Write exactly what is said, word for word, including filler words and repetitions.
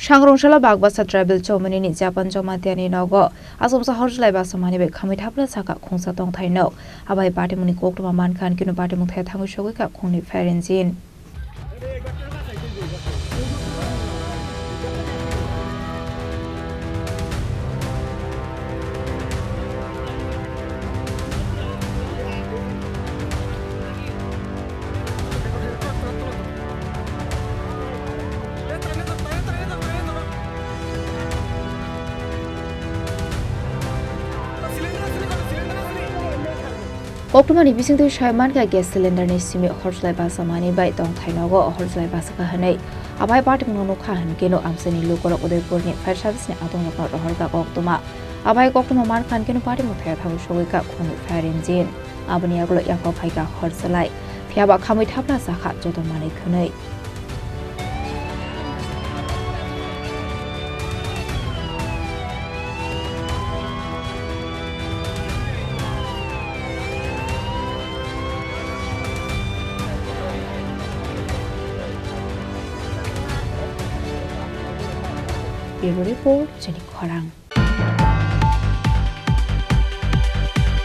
Sangrong salo Bagbasa Tribal Chowmani ni Japan Jamatia ni nogo achomsa horjlai basa mani bai khamwi thapla saka khungsa tongthai no. Abai patimung ni koktwma mankha, ankeno patimung thaya thangwi sogwi kha khungni fire engine. Koktwmani bisingtwi sai mankha gas cylinder ni simi horjlai basa mani bai tongthai nogo horjlai basa kha hwnwi. Abai patimung no nukha hwnkeno amchaini lukurok Udaipur ni fire service ni adongrokno rohorkha koktwma. Abai koktwma mankha hwnkeno patimung thaya thangwi sogwi kha khungni fire engine. Aboni yagulo yaphang phaikha horjlai. Phiyaba khamwi thapla sakha joto manwi khwnwi. Bureau Report, Chini Khorang.